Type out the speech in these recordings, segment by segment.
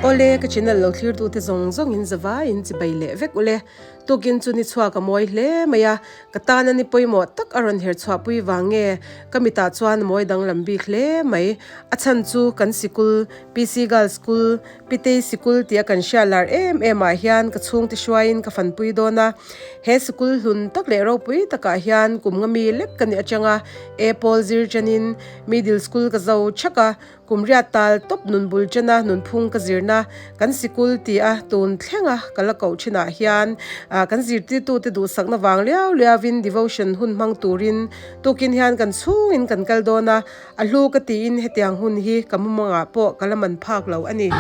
Awle, ka channel lo thlirtute zawng zawngin zavaiin chibai leh vek ule. Tukin chu ni chhuak a mawi hle mai a, ka tana ni pawimawh tak a rawn her chhuahpui vang nge ka mitah chuan a mawi danglam bik hle mai. A chhan chu kan sikul, PC Girls School, Pitei sikul tia kan hriat lar em em ah hian ka chhungte hruaiin ka fanpui dawn a. He sikul hlun tak leh ropui takah hian kum nga mi lek ka nih atanga A pawl zir chenin middle school ka zo thak a, kum riat tal tawp nun bul chena nunphung ka zirna kan sikul tia tun thlenga ka la koh thinah hian kan zirtirtute duhsakna vang liau liauin devotion hun hmang turin tukin hian kan chhungin kan kal dawn a. A hlu ka tiin hetiang hun hi ka mumangah pawh ka la man phak lo a ni.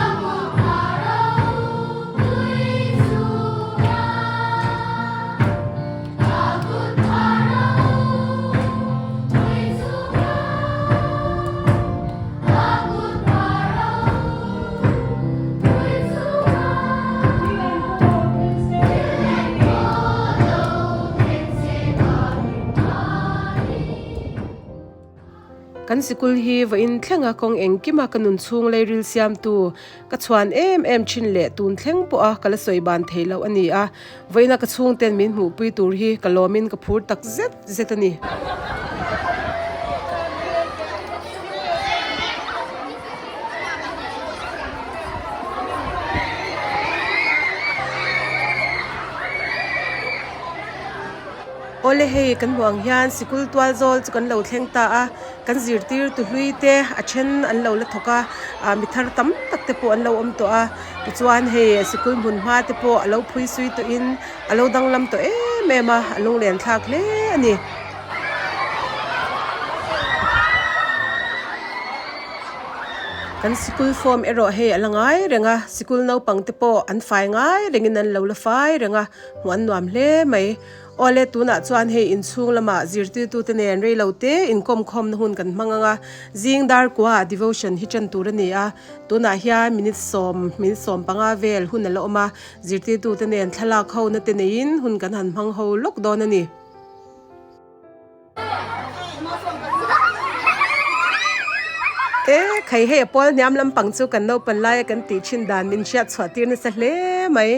Kan sikul hi vawiin thlenga kawng engkima ka nun chhung leiril siamtu ka chhuan em em thin leh tun thleng pawha ka la sawi ban thei loh a ni a, vawiina ka chhungten min hmuhpui tur hi ka lawmin ka phur tak zet zet a ni. Awle hei kan hmuh ang hian sikul tual zawl chu kan lo thleng ta a, kan zirtirtu hlui te a then an lo la thawk a, ah mi thar tam tak te pawh an lo awm tawh a, tichuan hei sikul hmun hma te pawh a lo phui sui tawh in a lo danglam tawh em em a, a lunglen thlak hle a ni. Kan sikul form erawh hei a la ngai reng a, sikul naupang te pawh an fai ngai rengin an lo la fai reng a, hmuh an nuam hle mai. Awle tunah chuan hei inchhung lamah zirtirtute nen reilo te inkawmkhawmna hun kan hmang ang a, zing dar kuaah devotion hi ṭan tur a ni a, tunah hian minute sawm minute 15 vel hun a la awm a, zirtirtute nen thlalak ho na te neiin hun kan han hmang ho lawk dawn a ni. E khai hei a pawl hniam lampang chu kan naupan laia kan tih thin dan min hriat chhuah tir nasa hle mai.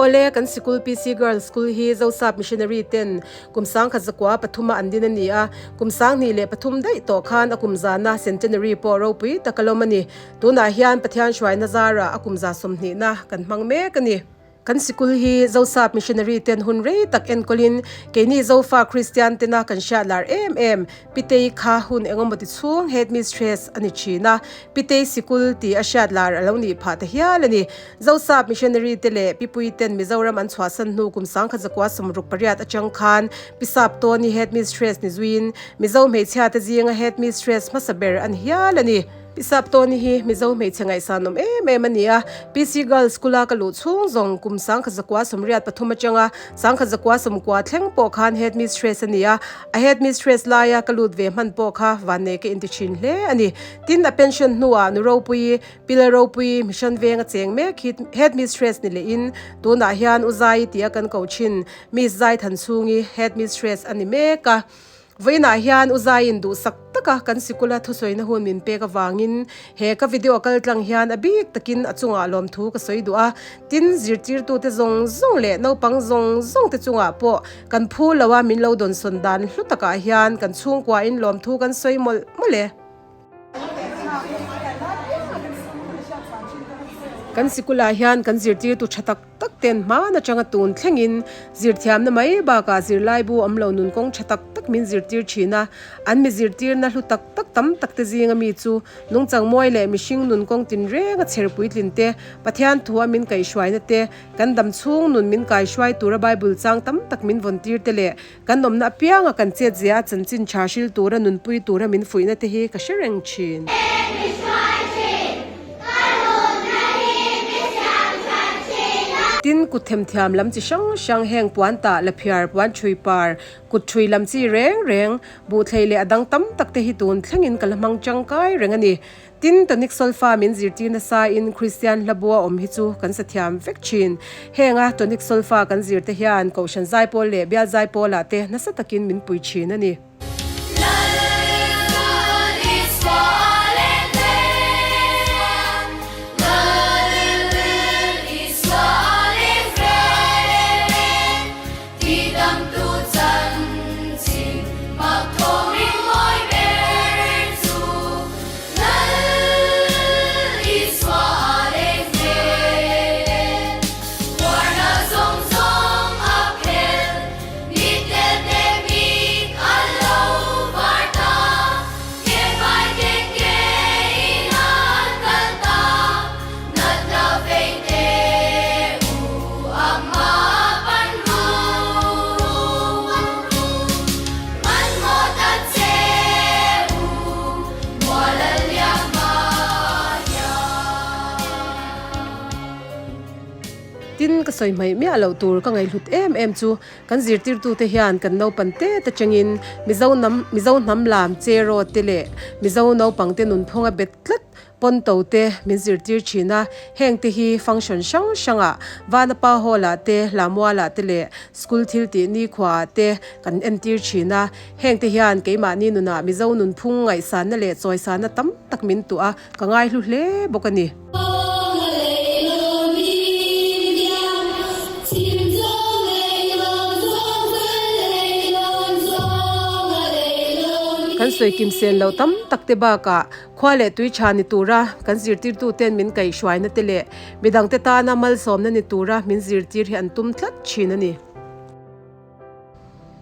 Awle kan sikul PC Girls School hi Zosap Missionary ten kum sangkhat zakua pathuma an din a ni a, kum 2003 daih tawh khan a kum zana centenary pawh ropui tak a lawm a ni. Tunah hian Pathian hruaina zarah a kum za sawmhnihna kan hmang mek a ni. Kan sikul hi Zosap Missionary ten hun rei tak enkawlin keini Zofa Kristian tena kan hriat lar em em Pitei kha hun engemaw ti chhung headmistress a ni thin a, Pitei sikul tih a hriat lar a lo nih phah ta hial a ni. Zosap missionary te leh Pipui ten Mizoram an chhuahsan hnu kum 1968 atang khan Pi Saptawni headmistress ni zuiin Mizo hmeichhia te zinga headmistress hmasa ber a ni hial a ni. Pi Saptawni hi Mizo hmeichhe ngaihsan awm em em a ni a, PC Girls School a ka luh chhung zawng kum 1983 atanga 1990 thleng pawh khan headmistress a ni a, a headmistress laia ka lut ve hman pawh kha vannei ka inti thin hle a ni. Tin, a pension hnuah nu Ropuii, Pila Ropuii, Mission Venga cheng mek hi headmistress ni lehin tunah hian U Zaii tia kan ko thin Miss Zaithanchhungi headmistress a ni mek a. Vawiinah hian U Zaiin duhsak taka kan sikula thusawina hun min pek avangin he ka video kal tlang hian a bik takin a chungah lawmthu ka sawi duh a, tin zirtirtute zawng zawng leh naupang zawng zawng te chungah pawh kan phu lo a min lo dawnsawn dan hlu takah hian kan chhungkuain lawmthu kan sawi mawlh mawlh e. Kan sikulah hian kan zirtirtu tha tak tak ten hman atanga tun thlengin zirthiamna mai bakah zirlaibu awm lo nun kawng tha tak tak min zirtir thin a, an mi zirtirna hlu tak tak tam tak te zinga mi chu nungchang mawi leh mihring nun kawng tinreng a chher puitlin te, Pathian thu a min kaihhruaina te, kan dam chhung nun min kaihruai tura Bible chang tam tak min vawntir te leh Kan awmna apianga kan chetzia a chanchin tha hril tura nunpui tura min fuihna te hi ka hre reng thin. Tin, kut themthiam lam chi hrang hrang heng puan tah, laphiar, puan thui par, kut thui lam chi reng reng, buhthlei leh a dang tam tak te hi tun thlengin ka la hmang tangkai reng a ni. Tin, tonic solfa min zirtir nasa in Kristian hla bua awm hi chu kan sa thiam vek thin. Henga tonic solfa kan zir te hian Kohhran Zaipawl leh Bial Zaipawlah te nasa takin min pui thin a ni. Tin, ka sawi hmaih miah loh tur ka ngaihhlut em em chu kan zirtirtute hian kan naupan te te chengin Mizo hnam Mizo hnam lam cheraw te leh Mizo naupangte nunphunga bet tlat pawnto te min zirtir thin a, heng te hi function hrang hrangah Vanapa Hall ah te, Hlamual ah te leh school thil tih nikhua ah te kan entir thin a, heng te hian keimahni nunah Mizo nunphung ngaihsanna leh chawisanna tam tak min tuah a, ka ngaihlu hle bawk a ni. Kan sawi kim sen loh tam tak te bakah khua leh tui tha ni tura kan zirtirtuten min kaihhruaina te leh midangte tana malsawmna ni tura min zirtir hi an tum tlat thin a ni.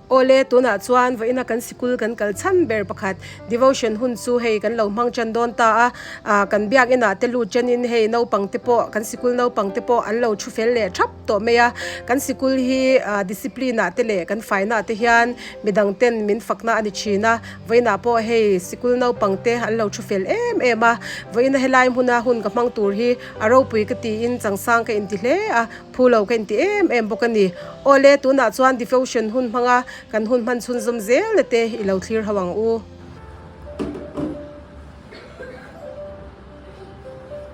Awle, tunah chuan vawiina kan sikul kan kal chhan ber pakhat devotion hun chu hei kan lo hmang tan dawn ta a, ah kan biak inah te lut tanin hei naupang te pawh kan sikul naupang te pawh an lo thu fel leh thap tawh mai a, kan sikul hi ah discipline ah te leh kan faina ah te hian midang ten min fakna a ni thin a, vawiinah pawh hei sikul naupang te an lo thu fel em em a, vawiina helai hmuna hun ka hmang tur hi a ropui ka tiin changsang ka inti hle a. Phu lo ka inti em em bawk a ni. Awle, tunah chuan devotion hun hmanga kan hun hman chhunzawm zel na te i lo thlir ho ang u.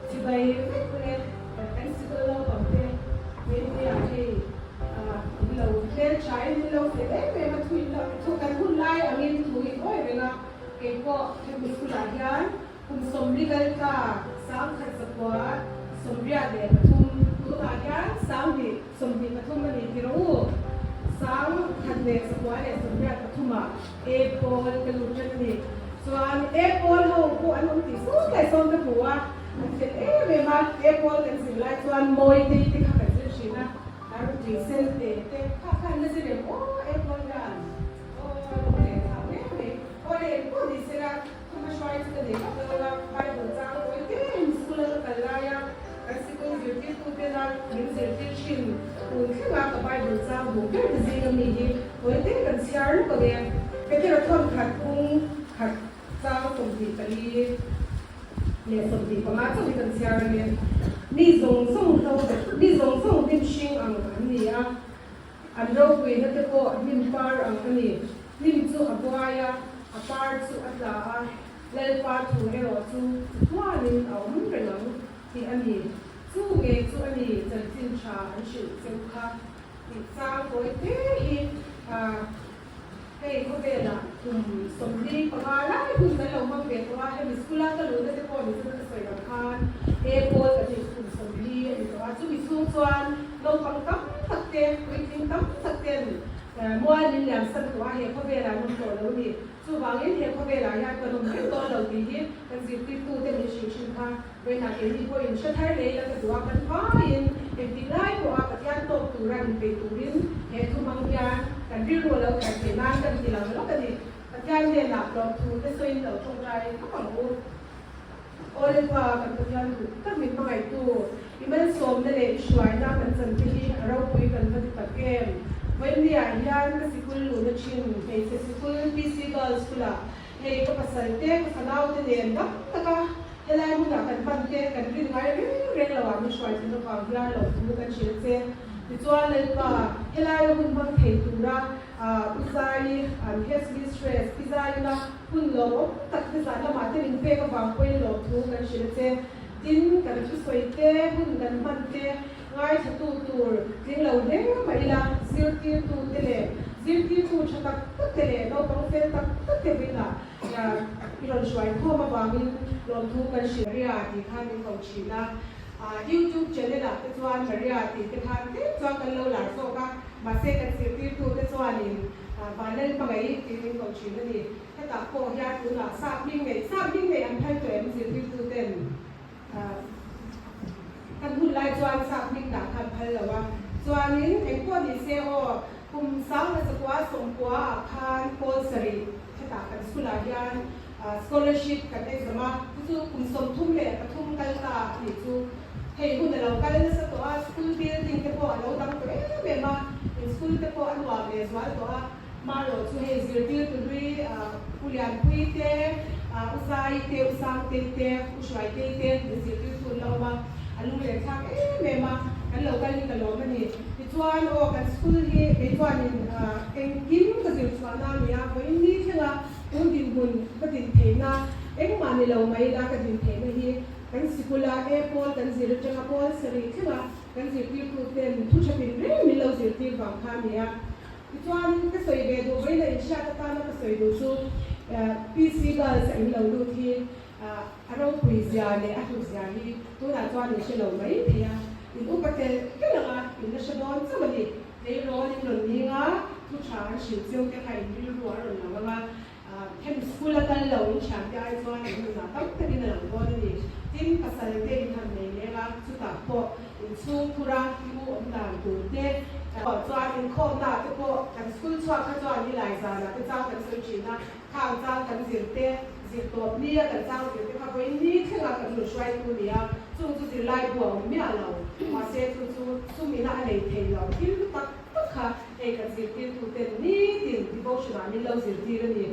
Chibai vek ule, kan sikul naupang te hmeichhia hei in lo hmel tha in min lo fel em em a, thu in lo thu kan hun lai angin thu in awi reng a, keipawh hemi school-ah hian Kum 40 kal ta, 1993, tunah hian 2023 a ni ti rawh u. 1983 ah A pawl ka lut tan a ni. Chuan A pawl ho pawh an awm tih sawn leh sawn ka hmu a, an fel em em a. A pawl kan zir lai chuan Mawitei te kha kan zir thin a, Arutui Sente te kha kha an la zir em aw A pawl hian. Aw lung leh thlak hle mai. Aw le engpawh ni sela. Ka hruai chu ka nei vak lo a, Bible chang tawi tein school a ka kal lai a, kan sikul zirtirtuten a min zirtir thin tun thleng a ka Bible chang duh ber te zing ami hi tawi te kan chhiar lawk ang e. Petera thawn khat bung khat chang 24 leh 25 chauh hi kan chhiar ang e. Mi zawng zawng hlo mi zawng zawng hnim hring ang an ni a, An ropuina te pawh hnim par ang a ni. Hnim chu a buai a, a par chu a tla a, Lalpa thu erawh chu chatuanin a awm reng ang tih a ni. Chu ngei chu a ni chanchin tha an hrilh cheu kha tih chang tawi te hi hei khawvelah kum 45 lai hun kan lo hmang ve tawh a, hemi school-a ka luhna te pawh ni chu ka sawi ang khan e pawl kan nih chu kum 40 a ni tawh a, chumi chhung chuan naupang tam tak te, puitling tam tak ten mual min liam san tawh a, he khawvelah an awm tawh lo a ni. Chuvangin he khawvelah hian kan awm reng dawn lo tih hi kan zirtirtute min hrilh thin kha vawiinah keini pawhin hre thar leh ila ka duh a, kan vaiin engtik lai pawha Pathian tawk tura inpeih turin he thu hmang hian kan rilru a lo thar theih nan kan ti lang lawk a ni. Pathian hnenah lawmthu te sawiin lo tawngtai khawp ang u. Aw Lalpa, kan Pathian duh tak min hmangaihtu, i malsawmna leh i hruaina kan chante hi a ropui kan va ti tak em? Vawiinniah hian ka sikul luhna thin hmeichhe sikul PC Girls School-ah hei ka pasal te, ka fanau te nen dam taka helai hmunah kan hman te kan rin ngai reng reng lo ah min hruai thin avang hian lawmthu kan hrilh che. Tichuan Lalpa, helaia hun hmang thei tura U Zai, an Head Mistress Pi Zaiina Hun lawmawm tak te zan lamah te min pek avang pawhin lawmthu kan hrilh a che. Tin, kan thusawi te, hun kan hman te, ngaithla-tu tur tling lo hle mah ila, zirtirtu te leh zirtirtu tha tak tak te leh naupang fel tak tak te vawiinah i rawn hruai khawm avangin lawmthu kan hrilh. Maria tih khan min ko thin a, YouTube channel ah te chuan Maria tih te khan tlem chuan kan lo lar zawk a, mahse kan zirtirtu te chuanin Vanlal hmangaih tih min ko thin a ni. Hetah pawh hian tunah sap hming neih, sap hming neih an phal tawh em zirtirtuten kan hun lai chuan sap hming dah kha an phal lo a. Chuanin engpawh ni se aw, kum 1990 ah khan pawl sarih hetah kan school ah hian scholarship kan exam a, chu chu kum 33 kal ta a nih chu. Hei hun a lo kal nasa tawh a, school building te pawh a lo dang tawh em em a, in school te pawh a nuam leh zual tawh a, marawh chu hei zirtirtu hlui U Lianpui te, U Zai te, U Sangtei te, U Hruaitei te min zirtirtu an la awm a. lunglen thlak em em a, kan lo kal hi ka lawm a ni. Tichuan aw kan school hi kei chuanin engkim ka zir chhuahna a ni a, vawiin ni thlenga tun dinhmun ka din theihna engmah ni lo mai ila ka din theihna hi kan sikula A pawl kan zir atanga pawl sarih thlenga kan zirtirtu ten thu tha tin reng min lo zirtir vang kha a ni a. Tichuan ka sawi ve duh vawiin a inhriat atana ka sawi duh chu PC Girls a in lo lut hi A ropui zia leh a hlut zia hi tunah chuan in hre lo mai thei a, in upa telh telh ang a, in la hre dawn chauh a ni. Tleirawl in rawn ning a, thu tha an hrilh cheu te kha in rilru a rawn lang ang a, hemi school a kal lo in thiam te ai chuan in nunah tam takin a lang dawn a ni. Tin, pasal te in han nei leng a, chutah pawh in chhung phur a, i u awm dan tur te, chuan inkhawmnaah te pawh kan school chhuak kha chuan i lai zanah te chang kan sawi thin a, Khang chang kan zir te, zir tawp nia kan chang zir te kha vawiin ni thlenga kan rawn hruaitu nia, chung chu zirlai bu a awm miah lo. Mahse chu chu chumina a lei thei lo thil hlu tak tak kha hei kan zirtirtuten nitin devotion ah min lo zirtir a ni.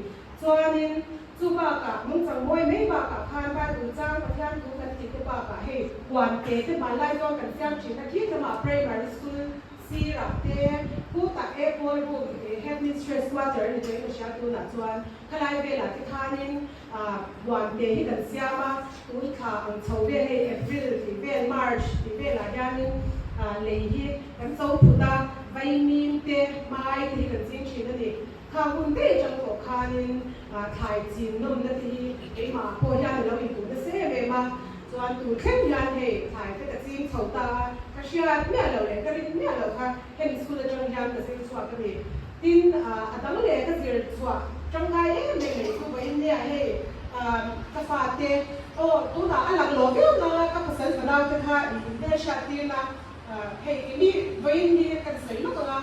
Chuanin chu bakah nungchang mawi mai bakah khan Bible chang Pathian thu kan tih te bakah hei huan te te hmanlai chuan kan siam thin a, khi lamah primary school Sirah te, khutah e pawl room e headmistress quarter a ni tawh in ka hria tunah chuan khalai velah te khanin huan te hi kan siam a, tun thla ang chho vel hei April tih vel March tih velah hianin lei hi kan cho phut a, vaimim te mai te hi kan ching thin a ni. Khang hun daih atang tawh khanin thlai chin nawmna te hi keimah pawh hian a lo intuh nasa em em a, chuan tun thleng hian hei thlai te ka ching chho ta a, ka hriat miah loh leh ka rin miah loh kha hemi school atang hian ka zir chhuak a ni. Tin, a dang leh ka zir chhuah tangkai em em mai chu vawiin nia hei ka fate aw tunah a lang lo viau nang a, ka pasal fanau te kha i inhmelhriat tirna hei i mi vawiin hi kan sawi lawk ang a,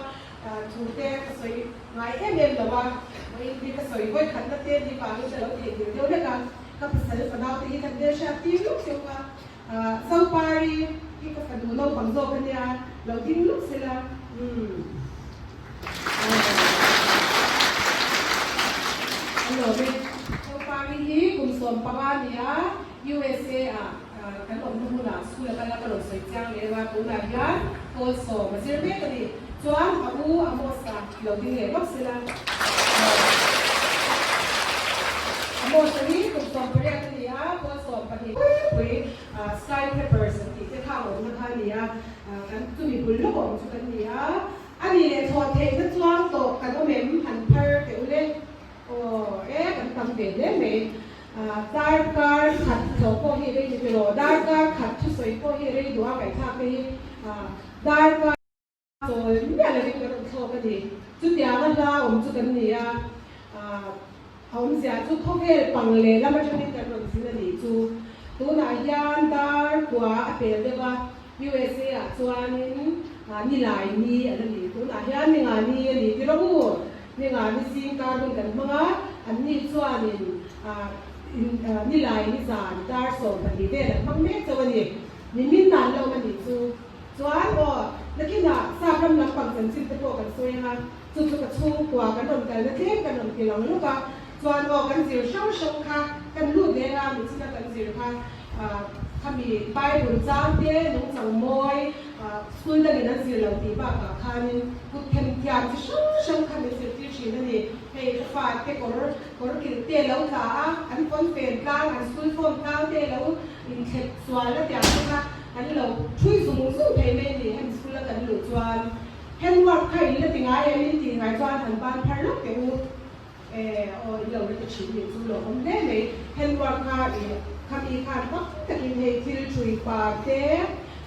Thu te ka sawi ngai em em lo a, vawiin hi ka sawi vawi khatna te ni vangin ka lo theihnghilh deuh hlek a, ka pasal fanau te hi kan hmelhriat tir luk cheu kha, Zopari hi ka fanu naupang zawk a nia, lo ding luk sela, umm. An lawm e. Zopari hi kum 15 a ni a, USA ah kan awmna hmunah school a kal a, ka rawn sawi chiang leh a, tunah hian pawl sawm a zir mek a ni. Chuan a u Amos-a lo ding leh bawk sela. Amos-a hi kum 18 a ni a, pawl 12 pui pui sky peppers an tih te kha a awmna kha a ni a, kan chumi bul lawk a awm chu kan ni a. A ni leh thlawh theihna chuang tawh kan awm em han phar teh u le. Aw e, kan tam ve hle mai. Darkar khat thlawh pawh hi rei ni tiraw? Darkar khat thusawi pawh hi rei duh a ngaihthlak te hi darkar chawl miah lovin kan rawn thlawk a ni. Chutianga hla awm chu kan ni a, a awmzia chu khawvel pang leh lam atangin kan rawn zin a nih chu. Tunah hian dar kua a pel deuh a, USA ah chuanin nilai ni a la ni. Tunah hian ni nga ni a ni tiraw u? Ninga ni zing kar hun kan hmang a, anni chuanin nilai ni zan dar 12 vel an hmang mek chauh a ni. Nimin nan lo awm a nih chu. Chuan aw, nakinah sap ram lampang chanchin te pawh kan sawi ang a, chu chu ka chhungkua kan rawn kalna tlem kan rawn ti lang lawk a, chuan aw kan zir hrang hrang kha kan lut leng a, michina kan zir kha khami Bible chang te nungchang mawi School dangin an zir lo tih bakah khanin kut themthiam chi hrang hrang kha min zirtir thin a ni. Hei ka fate kawr kawr kilh te lo tla a, an pawnfen tlang, an school form tlang te lo inthlep sual a tiang te kha kan lo thui zung zung thei mai a ni hemi school a kan luh chuan. Handwork kha in la ti ngai em in tih ngai chuan han ban phar lawk teh u. E aw i lo la ti thin nih chu lawmawm hle mai. Handwork kha i khami khan tam takin hei thil thui par te,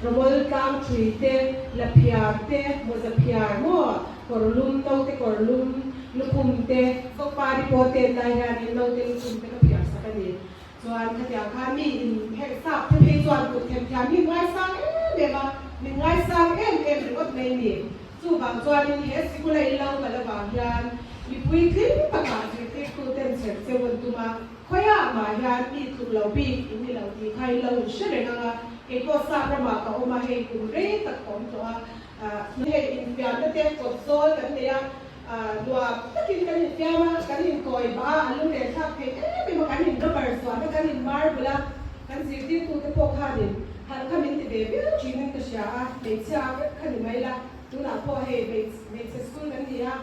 rawmawl tlang thui te, la phiar te, mawza phiar maw, kawr lum, naute kawr lum, lukhum te, vawkpari pawh tet lai hianin naute lukhum te ka phiar sak a ni. Chuan khatiang khan mi in heng sap te phei chuan kut themthiam hi ngaisang em em a, min ngaisang em em ringawt mai a ni. Chuvang chuanin he sikula in lo kal avang hian mipui tling takah zirtirtu ten chher cheu an tum a, khawiah mah hian mi tluk lo bik in ni lo tih kha in lo in hre reng ang a, kei pawh sap ramah ka awm a, hei kum rei tak ka awm tawh a, hei infiamna te kawt zawl kan nei a, nuam takin kan infiam a, kan inkawi bah a, an lunglen thlak thei em em a, kan in rubber zuahna kan in marble a, kan zirtirtute pawh khanin harh kha min ti ve. ve viau thinin ka hria a, hmeichhia vek kha ni mai la, tunah pawh hei hmeichhe school kan ni a,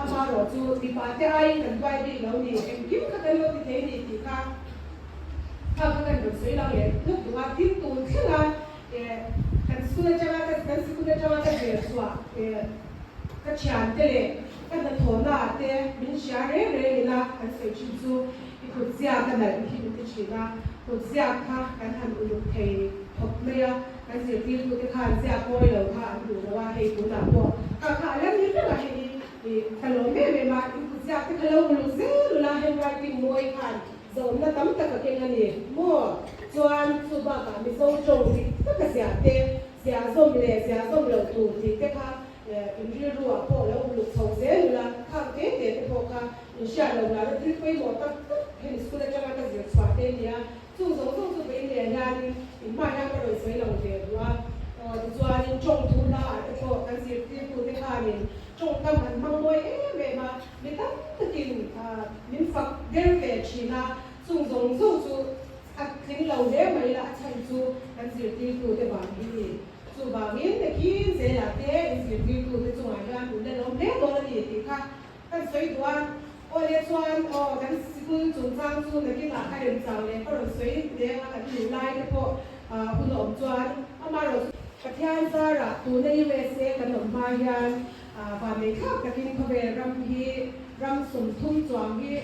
amarawh chu mipa te aiin kan duai bik lo ni, engkim kha kan lo ti thei ni tih kha kha kha kan rawn sawi lang leh lawk duh a, tin tun thleng a kan school atanga kan sikul atanga ka zir chhuah ka thiante leh ka hnathawhna ah te min hria reng reng ila kan sawi thin chu i kut ziak a nalh hi min ti thin a, kut ziak kha kan han uluk thei khawp mai a, kan zirtirtute khan ziak mawi lo kha an duh lo a, hei tunah pawh kha kha a la ni reng a, hei hi ka lawm em em a, i kut ziak te kha lo uluk zel ula handwriting mawi khan Zawhna tam tak a keng a ni maw? Chuan chu bakah Mizo tawng dik tak a ziah te, ziah zawm leh ziah zawm loh tur tih te kha in rilru ah pawh lo uluk chho zel ula, khang te te te pawh kha in hriat loh dana thil pawimawh tak tak hemi school atanga ka zir chhuah te nia, chung zawng zawng chu vawiin leh hianin in hmah hian ka rawn sawi lo ve duh a. Aw tichuanin tawng thu hla ah te pawh kan zirtirtute khanin tawngkam an hmang mawi em em a, Mi tam takin min fak der ve thin a, chung zawng zawng chu a tling lo hle mai la, a chhan chu kan zirtirtute vang hi ni. Chuvangin nakin zelah te in zirtirtute chungah hian hun la lawm hle dawn a ni tih kha kan sawi duh a. Aw le chuan aw kan sikul chungchang chu nakinah a remchang leh ka rawn sawi leng a, kan duh lai te pawh hun a awm chuan amaherawhchu Pathian zarah tuna USA kan awm hma hian Vanneih thlak takin khawvel ram hi ram 30 chuang hi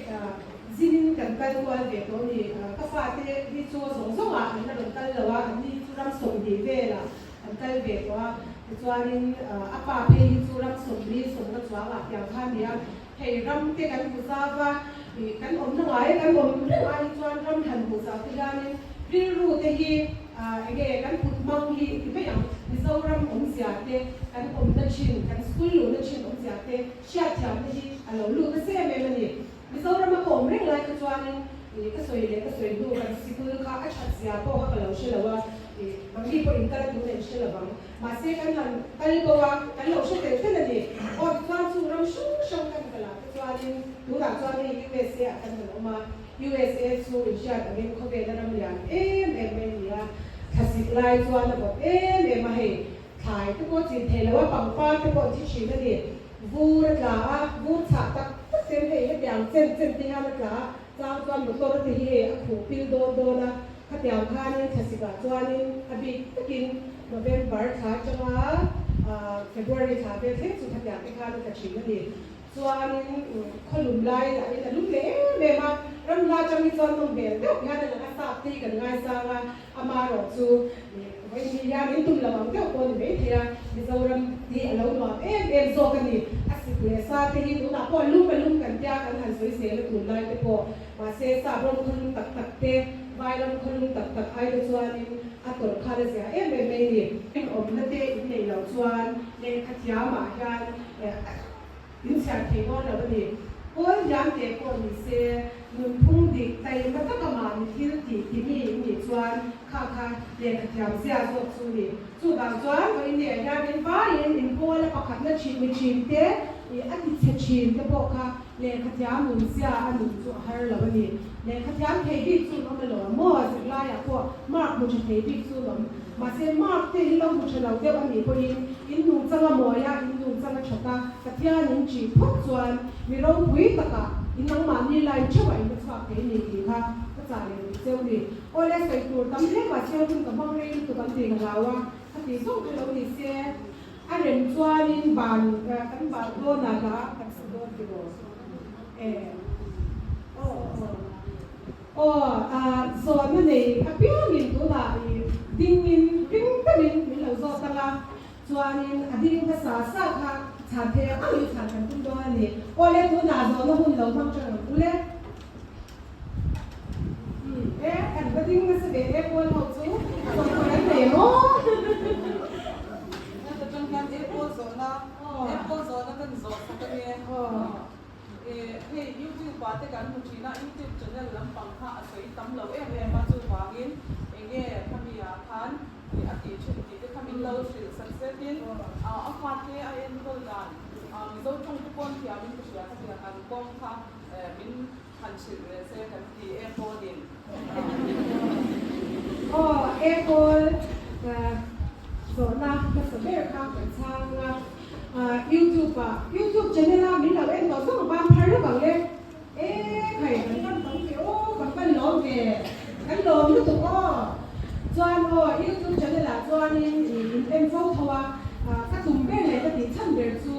zinin kan kal kual ve tawh a ni. Ka fate hi chu zawng zawngah an la rawn kal lo a, an ni chu ram 20 velah an kal ve tawh a. Tichuanin a pa phei hi chu ram 40, 50 chuangah tiang kha a ni a. Hei ram te kan hmu zau va, kan awmna ngai a kan awm reng ai hi chuan ram han hmuh zau te hianin rilru te hi Enge kan kut hmang hi ti mai ang, Mizoram awmzia te, kan awmna thin, kan school luhna thin awmzia te hriatthiamna hi a lo lut nasa em em a ni. Mizorama ka awm reng lai kha chuanin ka sawi leh ka sawi hnu kan sikul kha a that zia pawh kha ka lo hre lo a, mahni pawh in kal a tun en hre lo vang. Mahse kan han kal bo a, kan lo hre tel tel a ni. Aw tichuan chung ram hrang hrang kan kal ah te chuanin tunah chuan hei USA ah kan han awm a, USA chu inhriat angin khawvela ram lian em em mai a ni a, thlasik lai chuan a bawp em em a, hei thlai te pawh chin thei lo a, pangpar te pawh thi thin a ni. Vur a tla a, vur chhah tak tak ten hei hetiang chen chen te hian a tla a, chang chuan motor te hi hei a khuh pil dawn dawn a, khatiang khanin thlasikah chuanin a bik takin November thla atanga February thla vel thleng chu khatiang te khan a tla thin a ni. Chuanin khawlum lai lahin a lum leh em em a, ram hla atang hi chuan nawm hmel deuh hian a lang a, sap te hi kan ngaisang a, amaherawh chu vawiin hi hian in tum lo ang deuh pawh a ni maithei a, Mizoram hi a lo nuam em em zawk a ni. A sik leh sa te hi tunah pawh a lum a lum kan tia kan han sawi zel a tunlai te pawh, mahse sap ram khawlum tak tak te, vai ram khawlum tak tak ai te chuanin a tawrh khan a zia em em mai a ni. Awmna te in neih loh chuan lehkha thiamah hian In chhiar thei dawn lo a ni. Pawl hiam teh pawh ni se, nunphung dik taima taka mahni thil tih ti mi in nih chuan kha kha lehkha thiam zia zawk chu ni. Chuvang chuan vawiin leh hian in vaiin in pawl a pakhatna thin mi thin te ih a ti chhe thin te pawh kha lehkha thiam nun zia a nun chu a har lo a ni. Lehkha thiam thei bik chu an awm alawm maw? Zirlaiah pawh mark hmu tha thei bik chu an awm. Mahse mark te hi lo hmu tha lo deuh a nih pawhin in nungchang a mawi a, in nungchang a that a, Pathian in ṭih phawt chuan mi ropui takah in nangmahni line ṭheuhah in la chhuak thei ni tih kha ka chah leh duh cheu ni. Awle sawi tur tam hle mahse hun ka hmang rei lutuk an tih ka hlau a, khati zawng kha lo ni se a rem chuanin ban kan ban dawnah lah kan sa dawn tiraw e aw aw. Aw, zawhna nei apiangin tunah i dingin ring deuhin min lo zawt ang a, chuanin a ding hmasa sa kha chhan thei ang angin chhan kan tum dawn a ni. Aw le, tunah zawhna hun lo hmang ṭang ang u le. Umm, e, kan va ding nasa ve e pawl ho chu, sawi tur an nei maw? Heta ṭang hian e pawl zawhna, e pawl zawhna kan zawh sak a nia. Aw. Hei YouTube ah te kan hmu thin a, YouTube channel lampang kha a sawi tam lo em em a, chuvangin enge khami ah khan a tih thin tih te kha min lo hrilh sak zetin a fate a enkawl dan Mizo tawng te pawn thiamin ka hria khatiang an kawng kha min han hrilh ve se kan ti e pawnin. Aw e pawl. Zawhna hmasa ber kha kan chhang a, YouTube ah YouTube channel a min lo en tawh zawk ban phar lawk ang le. E khai kan pan tam ve aw kan pan lawm ve kan lawm lutuk aw. Chuan aw YouTube channel ah chuanin in en fo tho a, ka tum ber leh ka tih chhan ber chu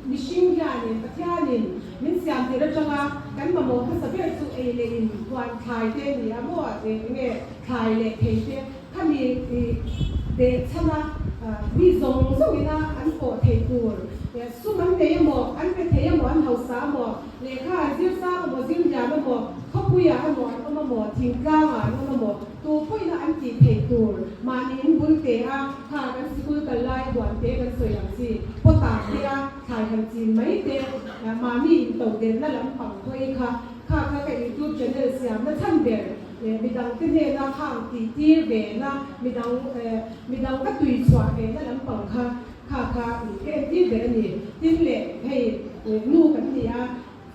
mihring hianin Pathianin min siam tir atanga kan mamawh hmasa ber chu ei leh in huan thlai te a ni a maw eng nge thlai leh thei te Khami tih chhana mi zawng zawngina an pawh theih tur sum an nei emaw, an pe thei emaw, an hausa emaw, lehkha an zir sang emaw, zir hniam emaw, khawpuiah emaw an awm emaw, thingtlangah an awm emaw, tu pawhina an tih theih tur mahni in bul te a, kha kan sikul kal lai huan te kan sawi ang chi, pawtah te a thlai han chin mai te, mahni in to delhna lampang hawi kha, kha kha ka youtube channel siamna chhan ber. Midang te hnena khang tih tir ve na, midang midang ka tui chhuah ve na lampang kha kha kha ka entir ber a ni. Tin leh hei nu kan ni a,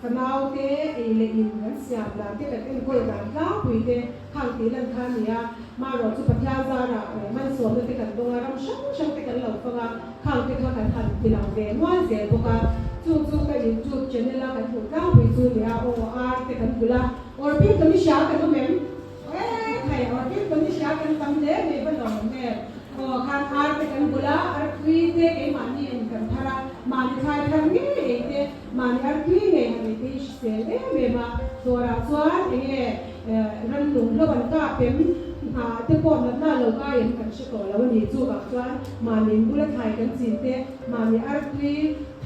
fanau te ei leh in kan siam dan te kan enkawl dan tlangpui te khang tih lan kha a ni a. Marawh chu Pathian zarah malsawmna te kan dawng a, ram hrang hrang te kan lo fang a, khang te kha kan han ti lang ve nual zel bawk a. Chu chu ka youtube channel a kan hmuh tlangpui chu a ni a, aw ar te kan kulh a. Awrpil ka ni hria kan awm em? E khai, awrpil ka ni hria kan tam hle mai va lawm awm em? Aw khan ar te kan bul a, ar tui te keimahni in kan thar a, mahni thlai thar ngei ei te, mahni ar tui ngei han ei te hi hrisel em em a, dawrah chuan enge rannung hlo an kap em, hnah te pawh natna lo kai em kan hre tawh lo a ni, chuvang chuan mahni in bula thlai kan chin te, mahni ar tui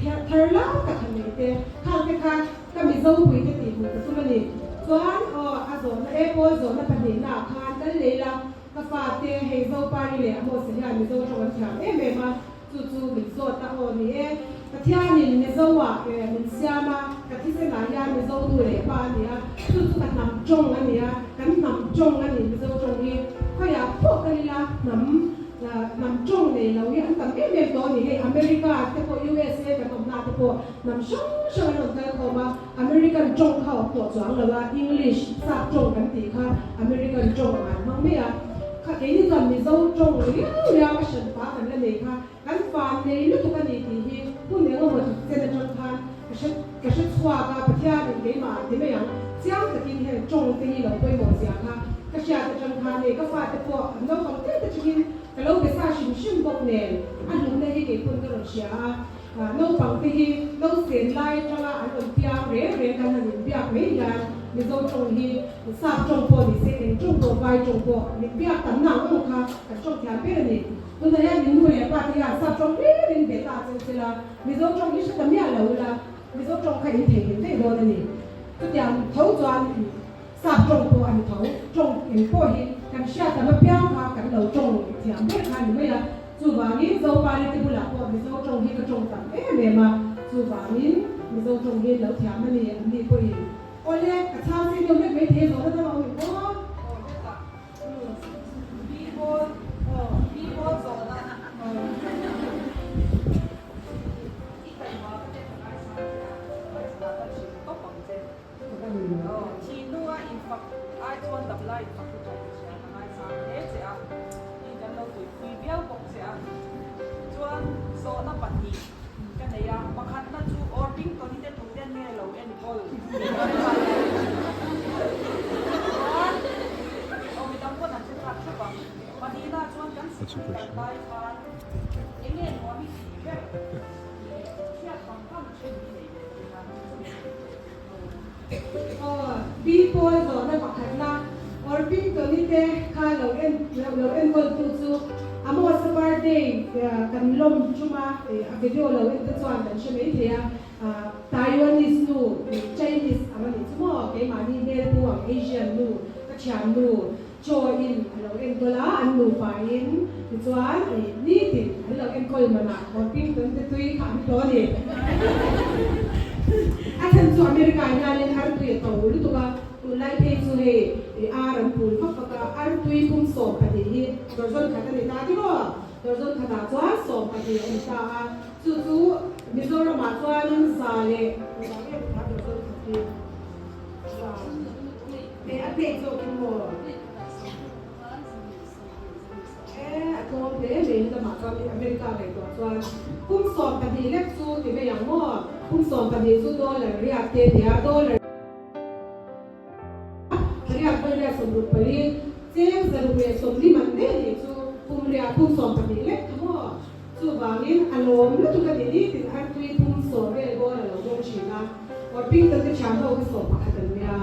thar lai tak han ei te, khang te kha Ka Mizo puite tih hmuh ka tum a ni. Chuan aw a zawhna e pawl zawhna pahnihna ah khan kal lei la, ka fate hei Zopari leh Amos-a hian Mizo tawng an thiam em em a, chu chu min zawt a aw ni e. Pathianin Mizo ah min siam a, ka thisenah hian Mizo nu leh pa a ni a, chu chu ka hnam tawng a ni a, kan hnam tawng a ni Mizo tawng hi. Khawiah pawh kal ila hnam hnam tawng nei lo hi an tam em em tawh a ni. Hei America te pawh USA kan awmna te pawh Hnam hrang hrang an rawn kal khawm a, American tawng kha awm tawh chuang lo a, English, sap tawng kan tih kha American tawng ang an hmang mai a. Kha keini chuan Mizo tawng riau riau a hran pah kan la nei kha, kan fan nei lutuk a ni tih hi hun eng emaw chen atang khan ka hre ka hre chhuak a, Pathianin keimah ah ti mai ang, chiang takin heng tawng te hi lo pawimawh zia kha ka hriat atang khan hei ka fate pawh an naupang te te tangin ka lo be sa hrim hrim bawk nen a hlutna hi keipawhin ka rawn hria a. Naupang te hi nausen lai atanga an rawn piang reng reng kan han inbiak mai hian Mizo tawng hi sap tawng pawh ni se eng tawng pawh vai tawng pawh min biak tam na ang ang kha kan tawng thiam ber a ni. Tunah hian min nu leh pa te hian sap tawng hlir in be ta cheu sela Mizo tawng hi hre ta miah lo ila Mizo tawng kha in theihnghilh daih dawn a ni. Chutiang tho chuan Sap tawng pawh a ni tho, tawng eng pawh hi kan hriat tam apiang kha kan lo tawng thiam ber kha a ni mai a, chuvangin Zopari te bulah pawh Mizo tawng hi ka tawng tam em em a, chuvangin Mizo tawng hi lo thiam a ni an ni pawhin. Awle, ka chhang sei deuh hlek mai thei zawhna dang a awm em aw? Aw hetah B-ball, B-ball zawhna. I taima ka te ka ngaisang che a, ngaisang ah ka hrilh tawp ang che. Thihnu a infak ai chuan dam lai infak hi tawh ka hria, ka ngaisang hle che a, mi kan lo tuipui viau bawk che a. Chuan zawhna pahnih ka nei a, pakhatna chu Orpington-i te tu ten nge lo enkawl? Chuan aw mi dang pawn an hre chak hrep ang. Pahnihna chuan kan sikul kal lai khan eng nge nuam i tih ber leh hriat vang vang thin i nei ve thin a. Aw, Pi Pawl zawhna pakhatna Orpington-i te kha lo en lo enkawltu chu Amos-a birthday kan lawm tum a, a video lo en te chuan kan hre mai thei a, Taiwanese nu, Chinese ang a nih chu maw, keimahni hmel pu ang Asian nu, ka thiannu Chaw in a lo enkawl a, an nupa in tichuan nitin an lo enkawl manah Orpington te tui kha an hlawh a ni. A chhan chu America hianin artui a to lutuk a, tunlai phei chu hei ar an pul vak vak a, artui pum 12 hi dawrzawn khat a ni ta tiraw? Dawrzawn khatah chuan 12 a ni ta a, chu chu Mizoramah chuanin za leh engvang nge kha dawrzawn khat hi? Za. Hei a plate zawk in maw? hle mai helamah chuan America ngaihtuah chuan kum 12 lek chu ti mai ang maw? Kum 12 chu dollar riat te nia dollar riat vawi riat 64 cheng 140 man daih a nih chu kum riat kum 12 lek kha maw? Chuvangin a lawm lutuk a ni nitin artui pum sawm vel bawr a lo dawng thin a, Orpington te thiam ho kha 11 an nia.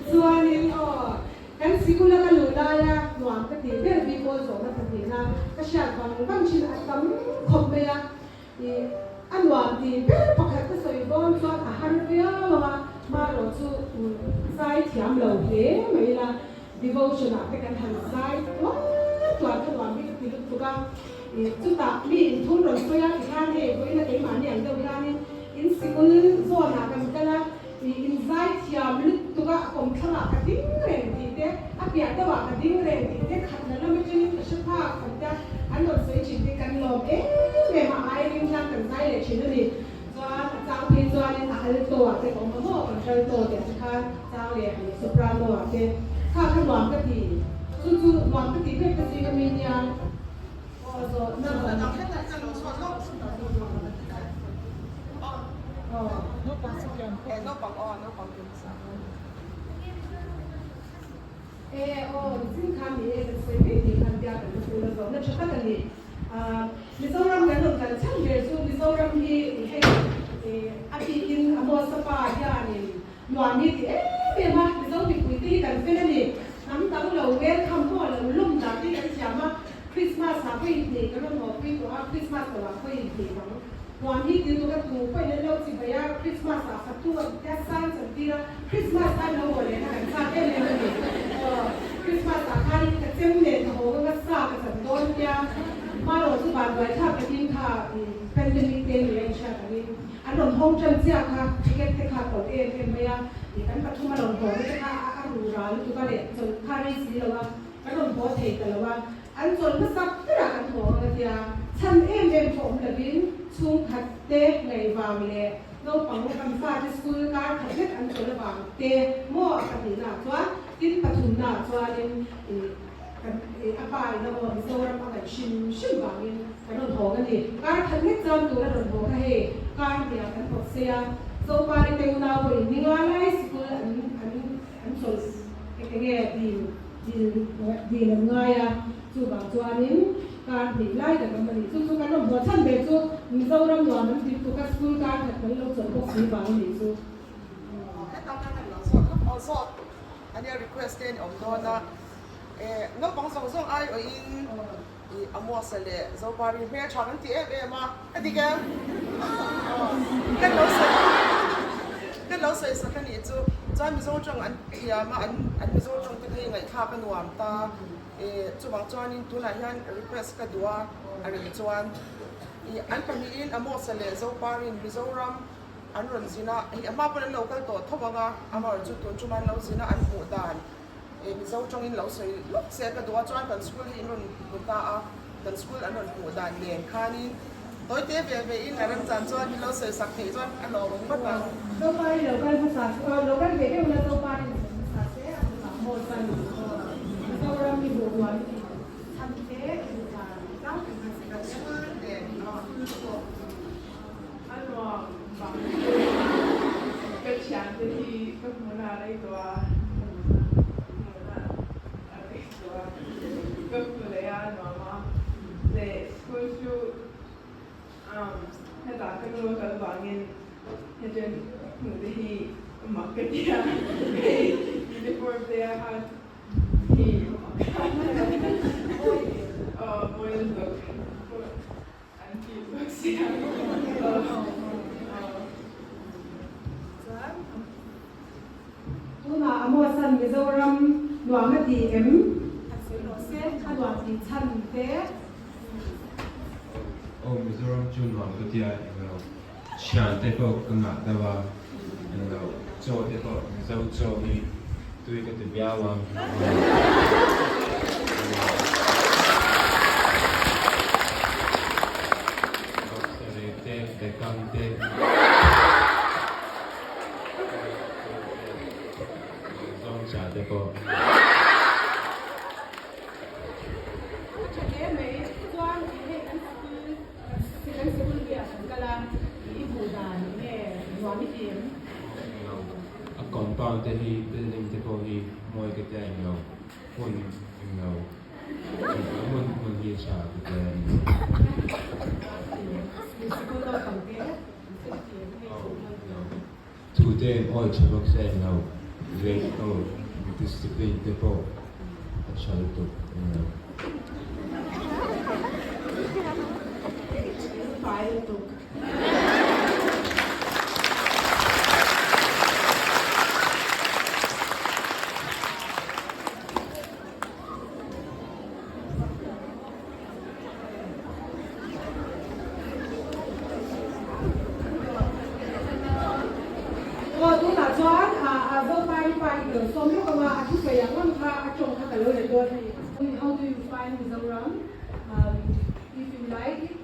Chuanin aw, kan sikula ka luh laia nuam ka tih ber bik awl zawhna pahnihna ka hriat vang vang thin a tam khawp mai a, ih a nuam tih ber pakhat ka sawi dawn chuan a har viau ang a, marawh chu zai thiam lo hle mai ila. Devotion ah te kan han zai tuar tuar kha nuam hi ka ti lutuk a, ih chutah mi inthum rawn sawi a tikhan hei vawiin a keimahni ang deuh hianin in sikul zawn ah kan kal a, ih in zai thiam lutuk a, a kawmthlang ah ka ding reng tih te, a piah deuh ah ka ding reng tih te, khat la lam atangin ka hre phak kan tia an rawn sawi thin te kan lawm em em a, a airing hian kan zai leh thin a ni. Chuan a chang phei chuanin a alto ah te ka awm a maw, contralto tih ah te khan chang leh a ni, soprano ah te kha kha nuam ka ti, chu chu nuam ka tih ber ka zing ami nia aw zawhna rawn E aw nichin khan ni e kan sawi mai tih khan biak kan la pui lo zawhna tha tak a ni. Mizoram kan rawn kal chhan ber chu Mizoram hi hei a bikin Amosa pa hianin nuam hi ti em em a, Mizo mipui te hi kan fel a ni. Hnam dang lo welcome pawh lo lawm dan te hi kan thiam a, Christmas ah pawh inhnih kan rawn haw pui tawh a, Christmas lo ah pawh inhnih dang nuam hi ti lutuk a, tu pawhin an lo chi bai a, Christmas ah fatu an tia sang chan tir a, Christmas time lo haw lehna kan chak em em a ni. Aw, Christmas ah khanin ka chem nen ka haw ka sa ka chan dawn nia. Hmarawh chu vanduai thlak takin kha pandemic te ni a inhriat angin an rawn hawng tan chiah kha ticket te kha to em em mai a, kan pathum a rawn haw na te kha a ru ra lutuk a leh chawlh kha rei si lo a, kan rawn haw thei ta lo a, an chawlh hmasak berah kan haw ang a tia, chhan em em pawh awm lovin chhungkhat te ngaihvang leh Naupang kan fate school kar khat vek an chawl avang te maw a pahnihnaah chuan tin pathumnaah chuanin ih kan ih a pa in a aw Mizoram a ngaih hrim hrim vangin kan rawn hawng a ni. Kar khat lek chuan tur a rawn haw kha hei kar hniah kan pawt sei a, Zopari te unau pawhin ni nga lai sikul an an an chawl eng enge dil dil dil an ngai a. Chuvang chuanin kar hnih lai kan awm a ni. Chu chu kan rawn haw chhan ve chu Mizoram nuam an ti tuk a, school kar khat kan lo chawlh bawk si vang a nih chu. Hetah khan an lo zawt lawk aw zawt a nia request te an awm dawn a, eh naupang zawng zawng aiawhin ih Amosa leh Zopari hmeltha kan ti em em a, a dik em? Aw kan lo sawi kan lo sawi sak a nih chu. Chuan Mizo tawng an thiam a, an Mizo tawng te kha hi ngaihthlak a nuam ta. E chuvang chuanin tunah hian request ka duh a, a rem chuan i an pahnihin Amosa leh Zoparin Mizoram an rawn zin a, hei a hma pawn an lo kal tawh tho ang a, amaherawhchu chu tun ṭuma an lo zin a an hmuh dan e Mizo ṭawngin lo sawi lawk se ka duh a, chuan kan school hi in rawn hmu ta a, kan school an rawn hmuh dan nen khanin tawite ve ve in a remchan chuan min lo sawi sak theih chuan a lawm ang ngawt ang. Zopari lo kal hmasa chu aw, lo kal ve deuh la Zopari in sawi hmasa se a tunah maw chuan Mizoram hi hmuh nuam i tih chhan te i hmuh dan tlangpui kha se kan school nen school pawh a nuam vang chu ka thiante hi ka hmuhna a rei tawh a, hmuhna a rei tawh a, ka hmu leh a nuam a, leh school chu Hetah ka nu a kal vangin hetiang hmuh te hi mak ka ti a, hei uniform te a khan hi aw mawi lutuk an cute bawk sia Chuan tunah Amosan Mizoram nuam a ti em? A sawi rawh se, a nuam tih chhan te. Aw Mizoram chu nuam ka tia englo thian te pawh ka ngah deuh a englo chaw te pawh Mizo chaw hi tui ka ti viau a. Boxer te Bekang te Zawngcha te pawh. ti em? Aw englo. A compound te hi building te pawh hi mawi ka tia englo. Hmun englo. A hmun hmun hi tha ka tia englo. Sikul naupang te an ti em hei Aw englo. Thu te an awi tha bawk se englo. Leh aw discipline te pawh a tha lutuk englo. Fai lutuk. Aw tunah chuan a Zopari pa hi ka lo sawm lawk ang a, a thusawi ang ang kha a tawng kha ka lo let dawn a ni. How do you find Mizoram? If you like it,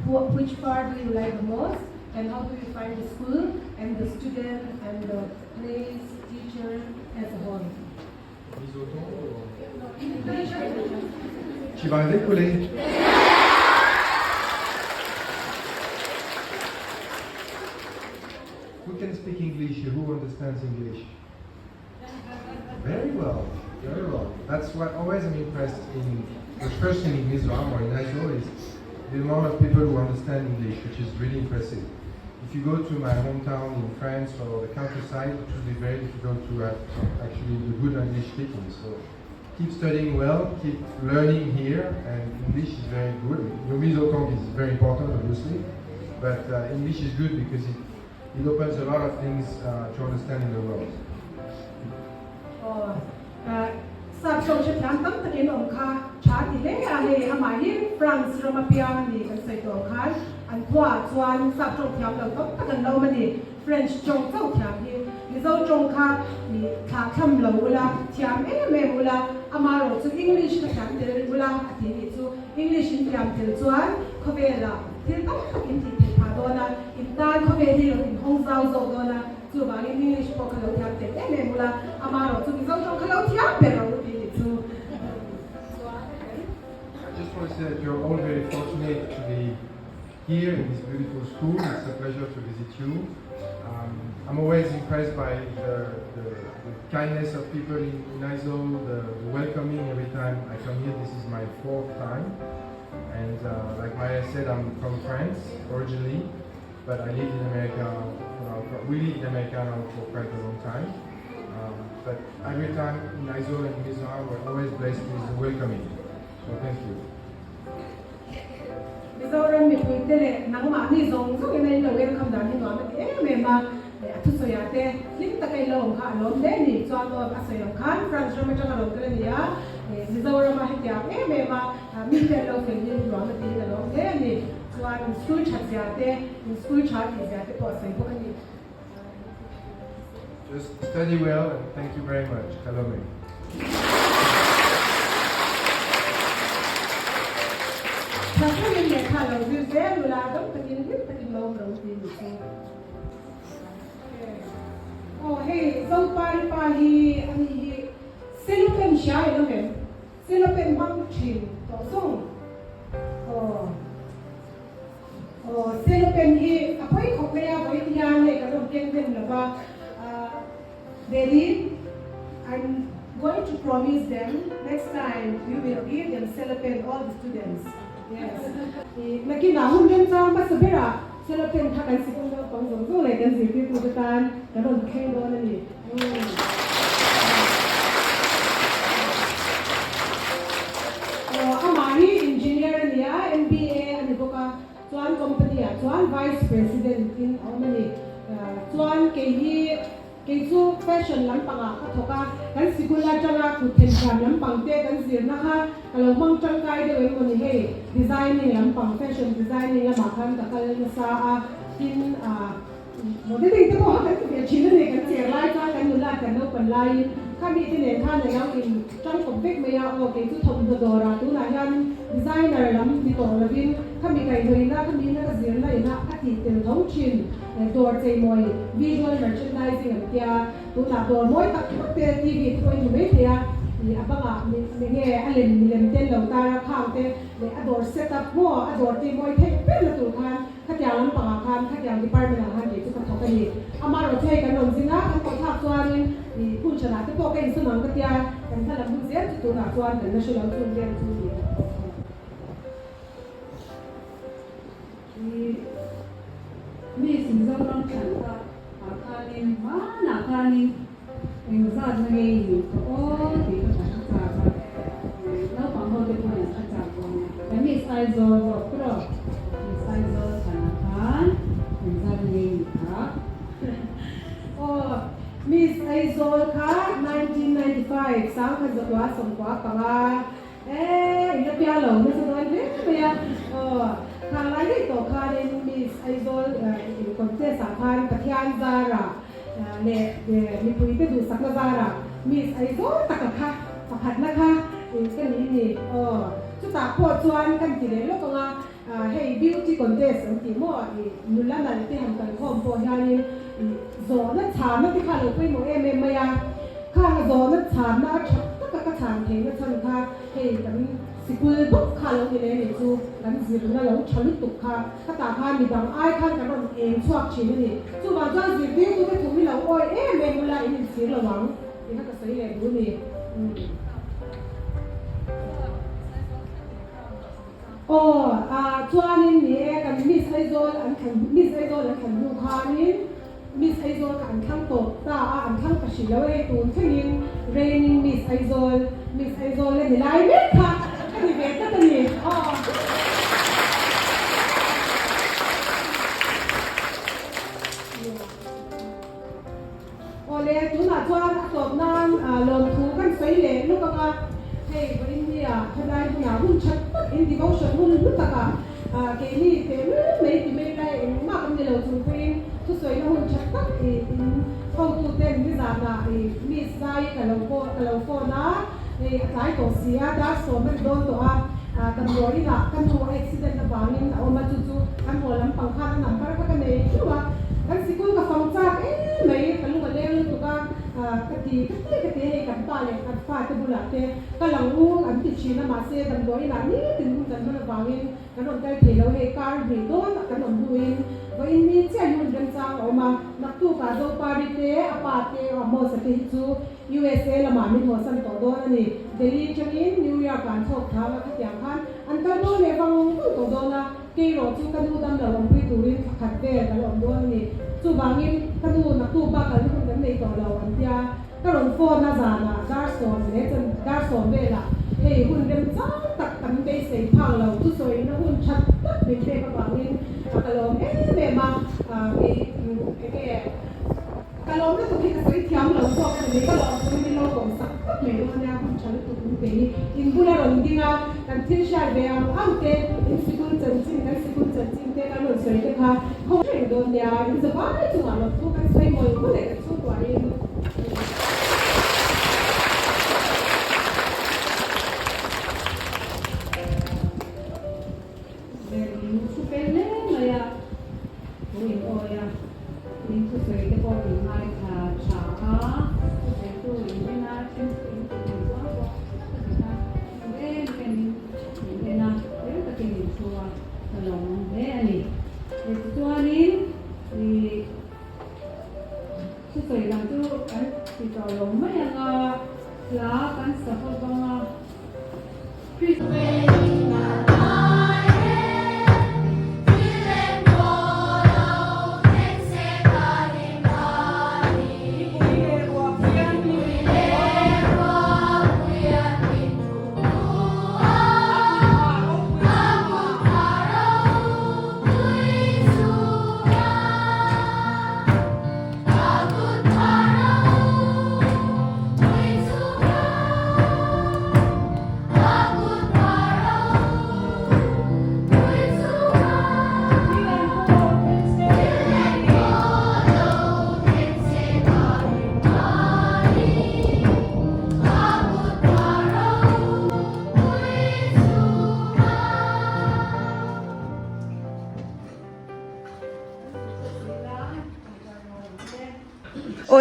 which part do you like the most and how do you find the school and the student and the place, teacher as a whole? Chibai vek ule. Who can speak English here? Who understands English? Very well, very well. That's what always I'm impressed in, the first thing in Mizoram or in Aizawl is the amount of people who understand English, which is really impressive. If you go to my hometown in France or the countryside, it would be very difficult to have actually the good English speaking. So keep studying well, keep learning here, and English is very good. Your Mizo tongue is very important, obviously, but uh, English is good because it, it opens a lot of things uh, to understand in the world. Aw, sap tawng hrethiam tam takin awm kha tha ti hle a, hei amah hi France rama piang a ni kan sawi tawh ang khan an khuaah chuan sap tawng thiam lo tam tak an lo awm a ni, French tawng chauh thiam hi Mizo tawng kha i thlah thlam lo ula, thiam em em ula, amaherawh chu English kha thiam tel ula a ti nih chu, English in thiam tel chuan khawvelah thil tam tak in tih theih phah dawn a, in tan khawvel hi lo inhawng zau zawk dawn a. Chuvangin English pawh kha lo thiam tel em em ula, amaherawh chu Mizo tawng kha lo thiam ber rawh u tih ni chu chuan kan. I just want to say that you're all very fortunate to be here in this beautiful school. It's a pleasure to visit you. Um, I'm always impressed by the, the, the kindness of people in, in Aizawl, the, the welcoming every time I come here. This is my fourth time. And uh, like Maya said, I'm from France originally. But I lived in America, uh, we lived in America now for quite a long time. Um, but every time in Aizawl and Mizoram, we're always blessed with the welcoming. So thank you. Mizoram mipui te leh nangmahni zawng zawng in a in lo welcome dan hi nuam a ti em em a, a thusawi ah te hlim taka in lo awm kha a lawm hle a ni. Chuan aw a sawi ang khan France ram atanga lo tel a ni a, Mizoram a hetiang em em a mite an lo fel hi nuam a tiin a lawm hle a ni. Chuan in school that zia te, in school tha tih zia te pawh a sawi bawk a ni. Just study well and thank you very much. Kalome. Tha takin lehkha lo zir zel ula, dam takin hlim takin lo awm lo tih ni chu. Aw hei Zopari pa hi a ni hi Selupen hria in awm em? Selopen hmang thin tawh zawng. Aw aw Selopen hi a pawi khawp mai a, vawiin hian hei kan rawn keng hnem lo va. Daddy, I'm going to promise them next time you will give them Selopen all the students. Yes. Nakinah hun remchang hmasa berah Selopen kha kan sikul naupang zawng zawng leh kan zirtirtute tan kan rawn thleng dawn a ni. Amah hi engineer a ni a, MBA a ni bawk a, chuan company ah chuan vice president in a awm a ni. Chuan kei hi kei chu fashion lampangah ka thawk a, kan sikul atanga kut thenthiam lampang te kan zirna kha ka lo hmang tangkai deuh em maw ni hei, designing lampang fashion designing lamah khan ka kal nasa a, tin ah. Modeling te pawh kha kan ti ve thin a ni, kan cher lai chuan kan nula kan naupan laiin kha mite nen khan a lo in tangkawp vek mai a, aw kei chu thawmhnaw dawrah tunah hian designer lam ni tawh lovin kha mi kaihhnawihna kha mi ina ka zirna ina a tih tel tho thin, dawr cheimawi visual merchandising an tia, tunah dawr mawi tak tak te TV te pawhin hmu mai thei a. Ih a bangah mi mi nge a lem milem te an lo tar a, khang te leh a dawr set up maw a dawr te mawi theih ber na tur khan khatiang lampangah khan khatiang department ah khan kei chu ka thawk a ni. Amaherawhchu hei kan rawn zing a, kan tawh thlak chuanin ih hun hranah te pawh ka insawn ang ka tia, kan hma lam hun zel chu tunah chuan kan la hre lo chung vel chu ni ka thawk a ni. Ih Miss Mizoram thlan kha ah khanin hmanah khanin eng zat na nge i nih tawh aw tih kha ka hre chak a, naupang ho te pawhin an hre chak dawn a, ka Miss Aizawl zawk tawh Miss Aizawl thlanah khan eng zat na nge i nih kha. Aw Miss Aizawl kha 1995 1995. E, in la piang lo nasa dawn hle mai a. Aw, khang lai daih tawh khanin Miss Aizawl in contest ah khan Pathian zara leh mipuite duhsakna zara Miss Aizawl taka kha pakhatna kha ka ni ni. Aw, chutah pawh chuan kan ti leh lawk ang a, hei beauty contest an tih maw i nula nalh te han kalkhawm pawh hianin i zawhna chhanna te kha a lo pawimawh em em mai a. Khang a zawhna chhanna a tha taka ka chhan theihna chhan kha hei kan sikul bawk kha lo ni leh ni chu kan zirna lo tha lutuk kha ka tah khan midang ai khan kan rawn eng chhuak thin a ni. Chuvang chuan zirtirtute thu hi lo awi em em ula in inchhir lo ang tih kha ka sawi leh duh a ni. Aw a chuanin ni e kan Miss Aizawl an thlan Miss Aizawl an thlan hnu khanin Miss Aizawl kha an thlang tawp ta a, an thlang ta hrih lo e, tun thlengin reigning Miss Aizawl, Miss Aizawl la ni lai mek kha ka ni ve tlat a ni. Aw. Awle, tunah chuan a tawp nan lawmthu kan sawi leh lawk ang a, hei vawiinnia thalai hunah hun that tak in devotion hun hlu takah keini teh mai mai ti mai lai engmah kan ni lo chung pawhin thusawina hun that tak in hotuten nizanah miss lai ka lo ka lo phone a, hei a tlai tawh si a, dar sawm a ni dawn tawh a, damdawiinah ka nu a accident avangin a awm a, chu chu kan haw lampang khan a number kha ka nei theuh a, kan sikul ka fang chak em mai, ka lung a leng lutuk a, ka ti ka ti ka ti hei kan pa leh kan fa te bulah te ka lang u an ti thin a, mahse damdawiinah nitin hun kan hman avangin kan rawn kal thei lo, hei kar hnih dawn kan awm hnuin vawiin ni chiah hi hun remchang a awm a, naktukah Zopari te a pa te Amos-a te hi chu USA lamah min hawsan tawh dawn a ni. Delhi atangin New York ah an chhawk thang a, khatiang khan an kal dawn leh vang vang tawh dawn a. Keiraw chu ka nu dam lo awmpui turin thla khat vel ka la awm dawn a ni. Chuvangin ka nu naktuk bak kalna hun kan nei tawh lo an tia. Ka rawn phone a zanah dar sawm leh chan dar sawm velah hei hun remchang tak kan beisei phak lo thusawina hun that tak min pek avangin ka lawm em em a. Kei enge. Ka lawm lutuk hi ka sawi thiam lo zawk a ni mai, ka lawm chu min lo kawm sak khawp mai dawn nia, hun tha lutuk min pe hi. In bula rawn ding a, kan thil hriat ve ang ang te, in sikul chanchin, kan sikul chanchin te kan rawn sawi te kha khaw reng dawn nia, in zavai chungah lawm thu kan sawi mawlh mawlh leh kan chhungkuahin. Ber in thu fel hle mai a, thu in awi a, in thusawi te pawh in ngaithla tha a, thusawitu in en a, then chu in kut in zuang pawh nasa tak a, thu em em in in en a, fel takin in thu a, ka lawm hle a ni. Tichuanin ih thusawi dang chu kan ti tawh lo mai ang a, hla kan sa bawk ang a.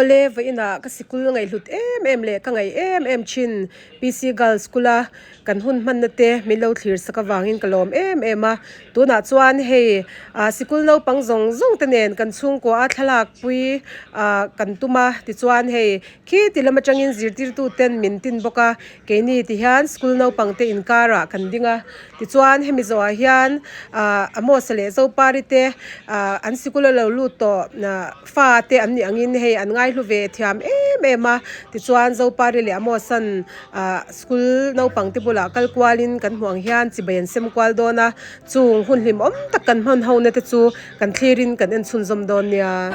Awle, vawiinah ka sikul ngaihhlut em em leh ka ngaih em em thin PC Girls School a kan hun hmanna te min lo thlir sak avangin ka lawm em em a. Tunah chuan hei ah sikul naupang zawng zawng te nen kan chhungkua a thlalak pui ah kan tum a tichuan hei khi ti lam atangin zirtirtu ten min tin bawk a keini ti hian school naupang te inkarah kan ding a tichuan hemi zawhah hian ah Amos-a leh Zopari te ah an sikul a lo lut tawh ah Fa te an nih angin hei an ngaihlu ve thiam em em a, tichuan Zopari leh Amosan ah school naupang te bulah kal kualin kan hmuh ang hian chibai an sem kual dawn a, chung hun hlimawm tak kan hman ho na te chu kan thlirin kan en chhunzawm dawn nia.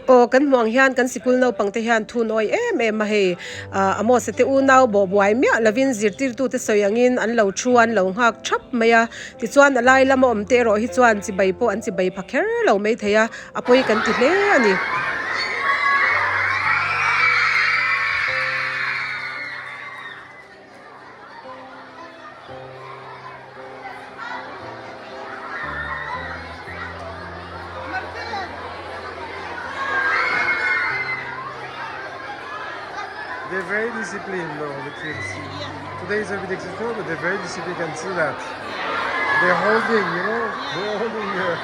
Aw kan hmuh ang hian kan sikul naupang te hian thu nawi em em a hei ah Amos-a te unau bawh buai miah lovin zirtirtu te sawi angin an lo thu a an lo nghak thap mai a tichuan a lai lama awm te erawh hi chuan chibai pawh an chibai pha kher lo maithei a. A pawi kan ti hle a ni. They're very disciplined though, the kids. Today is a bit exceptional, but they're very disciplined. You can see that. They're holding, you know, they're holding here.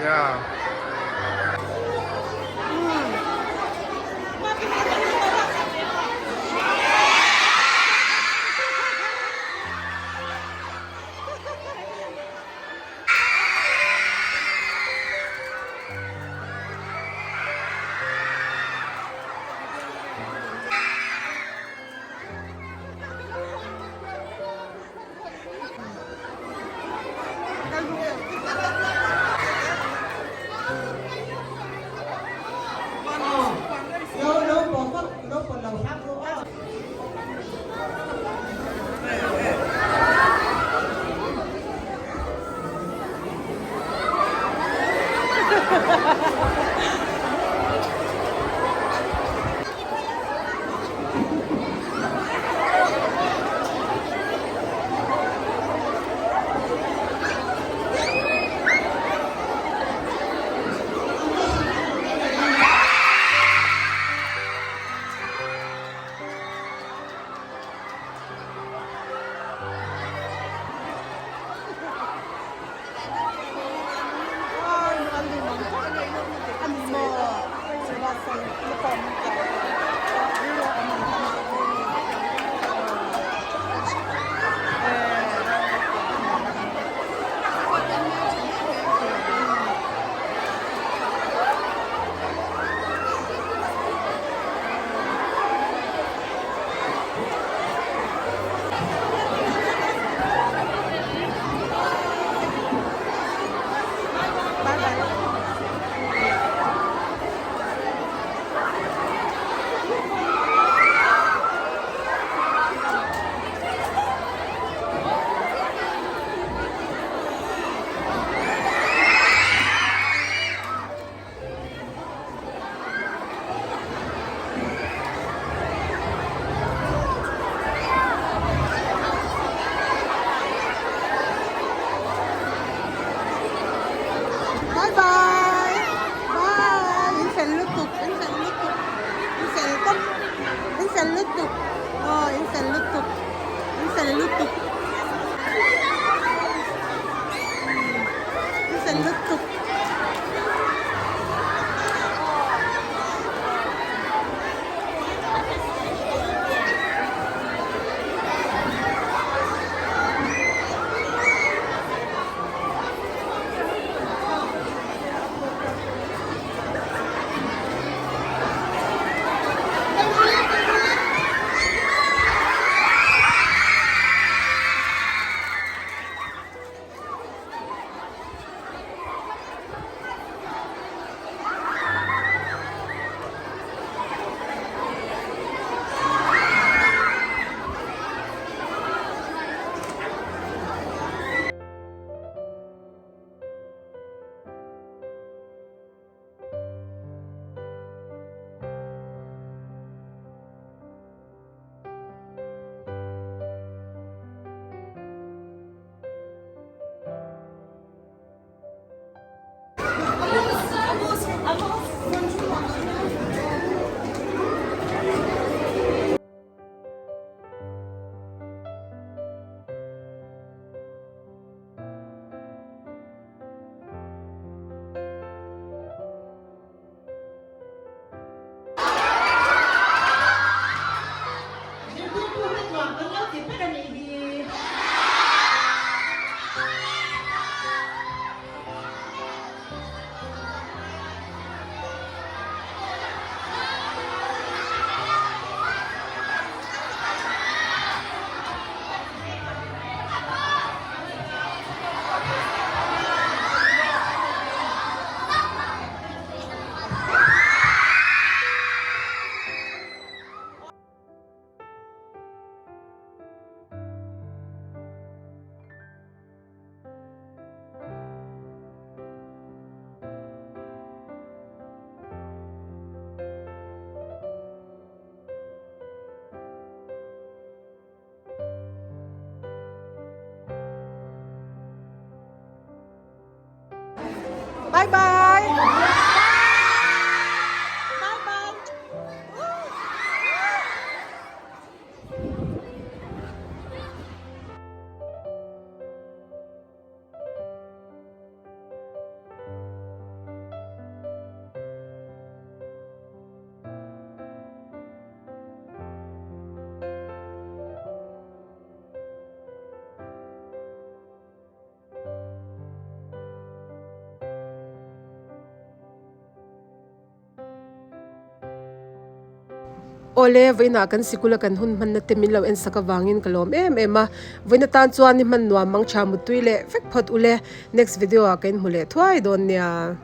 Yeah. Bye bye. Bye bye. Awle, vawiinah kan sikula kan hun hmanna te min lo en sak avangin ka lawm em em a. Vawiin atan chuan i hman nuam mang tha muttui leh vek phawt ule. Next video ah ka inhmu leh thuai dawn nia.